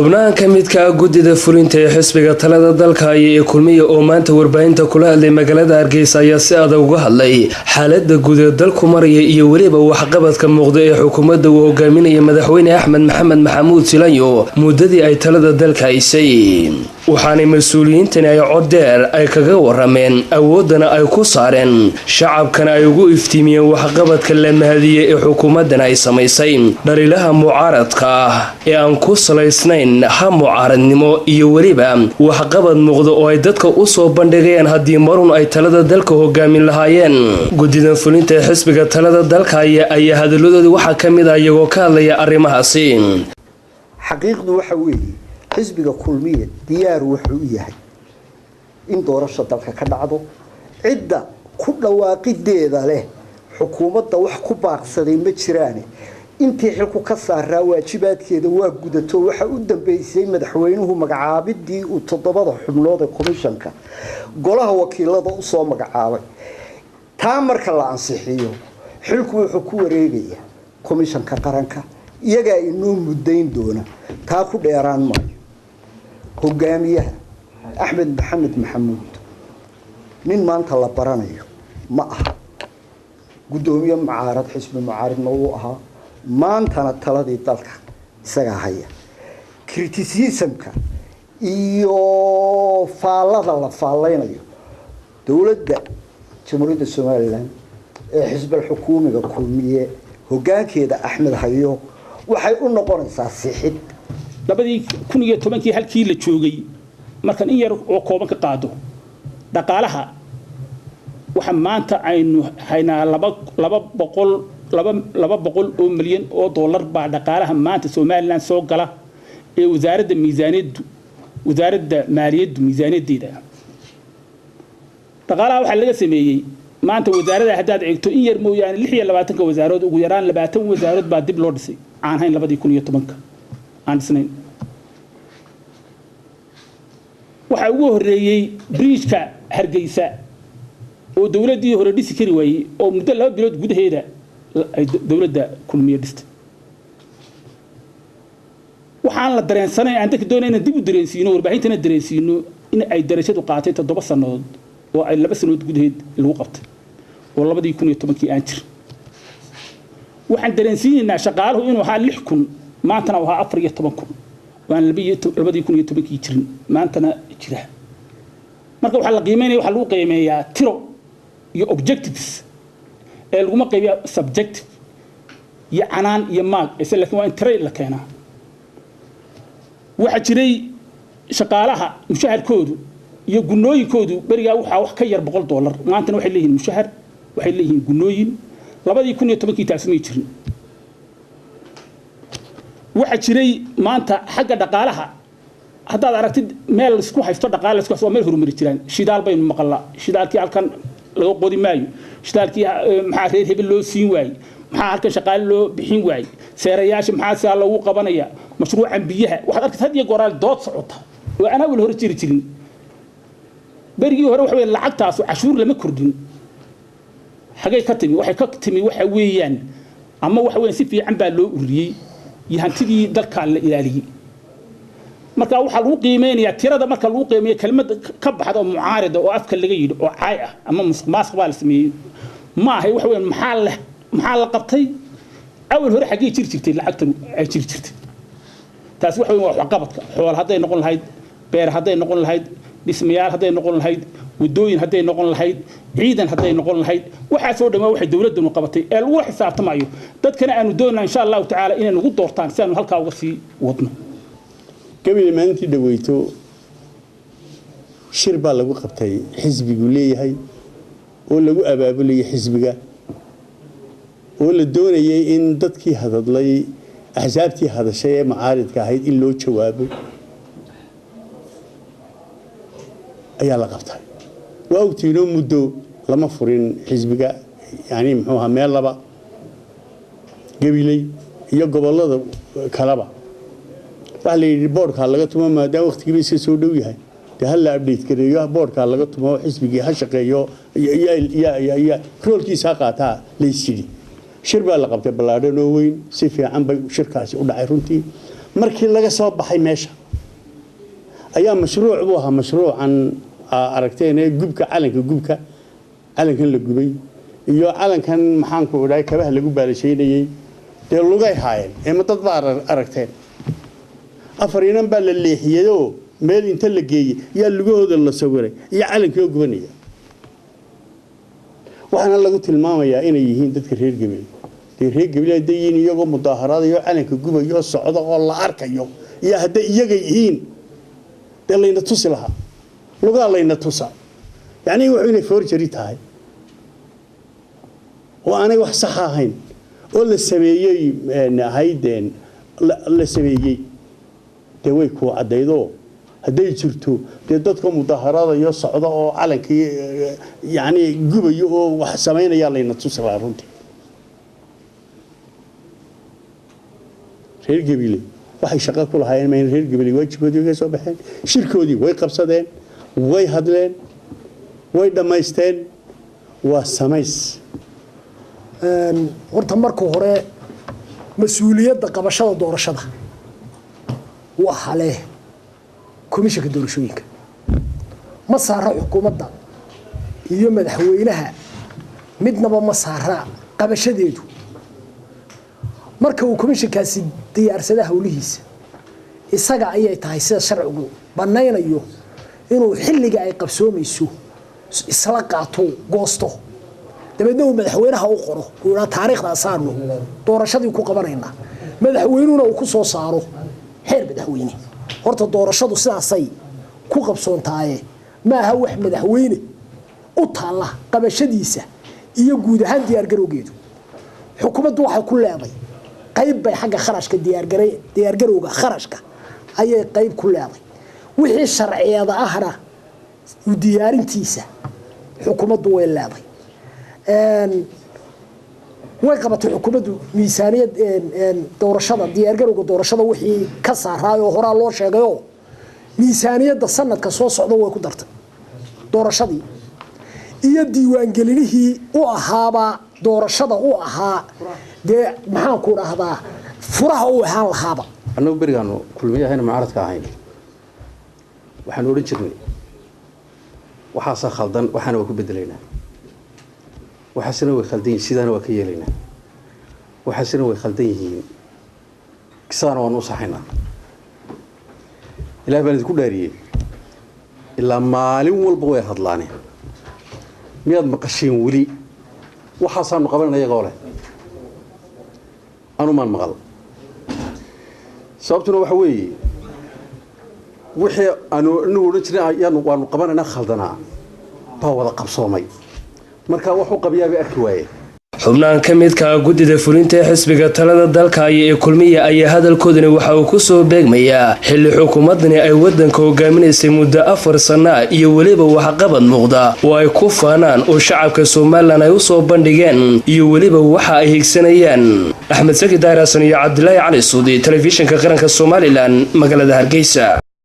Xubnahan ka midka ah guddida fulinta ee xisbiga talada dalka haya ee Kulmiya oo maanta warbaahinta kula hadlay magaalada Hargeysa ayaa si adag uga hadlay xaalada guud ee dalku maraya iyo weliba waxqabadka muuqda ee xukuumadda uu hogaaminaya madaxweyne Axmed Maxamed Maxamuud Silanyo muddadii ay talada dalka haysay. Waxaanay mas-uuliyiintani ay cod dheer ay kaga warameen, awoodana ay ku saareen, shacabkana ay ugu iftiimiyeen waxqabadka la mahadiyey ee xukuumaddan ay samaysay, dhaliilaha mucaaradka ah ee aan ku salaysnayn ha mucaaradnimo iyo weliba waxqabad muuqda oo ay dadka u soo bandhigayaan haddii marun ay talada dalka hogaamin lahaayeen. Guddidan fulinta ee xisbiga talada dalka ayaa hadalladoodii waxaa ka mid ah iyagoo ka hadlaya arrimahaasi: Xaqiiqdu waxa weeye, xisbiga Kulmiye diyaar wuxuu u yahay in doorasho dalka ka dhacdo. Cidda ku dhawaaqideeda leh xukuumadda wax ku baaqsaday ma jiraane, intii xilku ka saaraa waajibaadkeeda waa gudato. Waxa u dambeysay madaxweynuhu magacaabidii uu toddobada xubnood ee komishanka golaha wakiilada usoo magacaabay. Taa marka la ansixiyo, xilku wuxuu ku wareegayaa komishanka qaranka, iyagaa inoo mudayn doona. Taa ku dheeraan maayo. Hogaamiyaha Axmed Maxamed Maxamuud nin maanta la baranayo ma aha. Guddoomiye mucaarad, xisbi mucaaridna wuu ahaa, maantana taladii dalka isagaa haya. Criticismka iyo faallada la faallaynayo dowladda Jamhuuriyadda Somaliland ee xisbal xukuumiga Kulmiye hoggaankeeda Axmed hayo waxay u noqonaysaa sixid. 2010-kii halkii la joogay markaan in yar oo kooban ka qaado dhaqaalaha, waxa maanta aynu haynaa laba boqol 200 oo milyan oo dollar baa dhaqaalaha maanta Somaliland soo gala ee wasaaradda miisaaniyaddu, wasaaradda maaliyaddu miisaaniyaddeeda. Dhaqaalaha waxaa laga sameeyey maanta wasaaradda haddaad eegto in yar mooyaane 26-ka wasaarood, ugu yaraan 20 wasaarood baa dib loo dhisay aan hayn 2010-ka aan dhisnayn. Waxaa ugu horreeyey bridgeka Hargeysa oo dowladdii hore dhisi kari waayey oo muddo 2 bilood gudaheeda ay dowladda Kulmiye dhistay. Waxaan la dareensanayn, aan dadka doonay inaan dib u dareensiino, warbaahintana dareensiino, in ay darajadu qaatay 7 sannadood oo ay 2 sannadood gudaheed lagu qabtay oo 2010-kii aan jir. Waxaan dareensiinaynaa shaqaaluhu inuu ahaa 6,000, maantana uu ahaa 14,000, waan 2010-kii jirin, maantana jira. Marka waxaa la qiimeynaya, waxaa lagu qiimeeyaa tiro iyo objectives ee laguma qaybiya subjective iyo canaan iyo maag ise, laakiin waa in tiro la keenaa. Waxaa jiray shaqaalaha mushaharkoodu iyo gunooyinkoodu berigaa waxaa wax ka yar $100, maantana waxay leeyihiin mushahar, waxay leeyihiin gunooyin. 2010-kii taasi may jirin. Waxaa jiray maanta xagga dhaqaalaha haddaad aragtid meel laisku haysto dhaqaale laisku haysto, waa meel horumari jiraan. Shidaal baynu maqalnaa, shidaalkii halkan laga qodi maayo, shidaalkii maxaa reer hebel loo siin waayey, maxaa halkan shaqaale loo bixin waayey, seerayaasha maxaa sidaa loogu qabanaya, mashruucan biyaha. Waxaad arkaysa had iyo gooraal dood socota oo aan awal hore jiri jirin. Berigii hore waxa weeye lacagtaasu cashuur lama kordhin. Xagay ka timi? Waxay ka timi waxa weeyaan ama waxa weeyaan si fiican baa loo ururiyey iyo hantidii dalkaa la ilaaliyey. Marka waxaa lagu qiimeynayaa tirada. Marka lagu qiimeeyo kelmad ka baxda oo mucaarida oo afka laga yidhi oo caay ah ama musuq maasuq baa la sameeyey, ma ahay. Waxa weeyaan maxaa la qabtay? Awal hore xaggee jiri jirtay lacagtan ay jiri jirtay? Taasi waxa weeyaan waa waxqabadka. Xool hadday noqon lahayd, beer hadday noqon lahayd, dhismayaal hadday noqon lahayd, wadooyin hadday noqon lahayd, ciidan hadday noqon lahayd, waxaasoo dhan waa waxay dowladdanu qabatay ee lagula xisaabtamayo. Dadkana aanu doonaa insha Allahu tacaala inay nagu doortaan si aanu halkaa uga sii wadno. Gabiley maalintii dhaweyto shir baa lagu qabtay xisbigu leeyahay oo lagu abaabulayay xisbiga oo la doonayay in dadkii hadadlay, axsaabtii hadashay ee macaaridka ahayd, in loo jawaabo ayaa la qabtay. Waa ogtiinoo muddo lama furin xisbiga, yani muxuu ahaa, meel laba Gabiley iyo gobollada kaleba waxaa la yidhi boodhkaa laga tumo, maadaama waqtigiiba iska soo dhow yahay, dee ha la update gareeyo, boodhkaa laga tumo, xisbigii ha shaqeeyo, roolkiisa ha qaataa lays yidhi. Shir baa la qabtay ballaadhan oo weyn, si fiican bay shirkaasi u dhacay runtii. Markii laga soo baxay meesha ayaa mashruuc buu ahaa, mashruucan aragteen ee gubka calanka, gubka calankan la gubay iyo calankan maxaanku idhahay kabaha lagu baalashaynayey, dee lugay haayeen ee ma dad baa aragteen? 4 inan baa la leexiyeyoo meel inta la geeyey yaa lugahooda la sawiray iyo calankii oo gubanaya. Waxaana lagu tilmaamayaa inay yihiin dadka reer Gabiley. Dee reer Gabiley hadday yihiin, iyagoo mudaaharaadayo, calanka gubayo, socda oo la arkayo, iyo hadday iyaga yihiin dee layna tusi lahaa, lugaa layna tusa. Yacni wuxuu inay forgery tahay oo aanay wax sax ahayn oo la sameeyey ahayd, la sameeyey, dee way kuu caddaydoo. Hadday jirto dee dadka mudaaharaadayo, socda oo calankii yacni gubayo oo wax samaynayaa layna tusi lahaa. Runtii reer Gabiley waxay shaqo ku lahaayeen mayna. Reer Gabiley waajibkoodii way ka soo baxeen, shirkoodii way qabsadeen, way hadleen, way dhammaysteen. Waa samays. Horta marka hore mas-uuliyadda qabashada doorashada waxa leh komishanka doorashooyinka, ma saara xukuumadda iyo madaxweynaha midnaba ma saara qabashadeedu. Marka uu komishankaasi diyaarsada howlihiisa, isaga ayay tahay sida sharcigu banaynayo inuu xilliga ay qabsoomayso isla qaato, goosto, dabeedna uu madaxweynaha u qoro, uu yidhaa taariikhdaasaanu doorashadii ku qabanaynaa, madaxweynuhuna uu ku soo saaro xeer madaxweyne. Horta doorashadu sidaasay ku qabsoontaaye, maaha wax madaxweyne u taalla qabashadiisa iyo guud ahaan diyaargarowgeedu. Xukuumaddu waxay ku leeday qayb bay xagga kharashka, diyaargarowga kharashka ayay qayb ku leeday. Wixii sharciyada ahna u diyaarintiisa xukuumaddu way leeday. Way qabatay xukuumaddu miisaaniyad doorashada, diyaargarowga doorashada wixii ka saaraay oo horaa loo sheegayoo miisaaniyadda sanadka soo socda way ku dartay doorashadii iyo diiwaangelinihii u ahaaba doorashada u ahaa, dee maxaanku dhahdaa, furaha u ahaan lahaaba. Annagu berigaanu Kulmiye ahayna mucaaradka ahayn, waxaanu odhan jirnay waxaasaa khaldan, waxaana waa ku bedelaynaa, waxaasina way khaldan yihin, sidaana waa ka yeelaynaa, waxaasina way khaldan yihiin, sidaana waanu u saxaynaa. Ilaah baan idinku dhaariyey, ilaa maalin walba way hadlaane, miyaad maqasheen weli waxaasaanu qabanayna iyagoo leh? Anumaan maqal. Sababtuna waxa weeye wixii aanu inagu odhan jirnay ayaanu waanu qabanaynaa khaldanaa baa wada qabsoomay, marka waxu qabyaabay arki waayeen. Xubnahan ka midka guddida fulinta ee xisbiga talada dalka ee Kulmiya ayaa hadalkoodani waxa uu kusoo beegmayaa xilli xukuumadani ay wadanka hogaaminaysay muddo 4 sana iyo weliba waxqabad muuqda oo ay ku faanaan oo shacabka Somalilan ay usoo bandhigeen iyo weliba waxa ay higsanayaan. Axmed Saki Daarasan iyo Cabdilaahi Cali Suudi, telefishinka qaranka Somalilan, magaalada Hargeysa.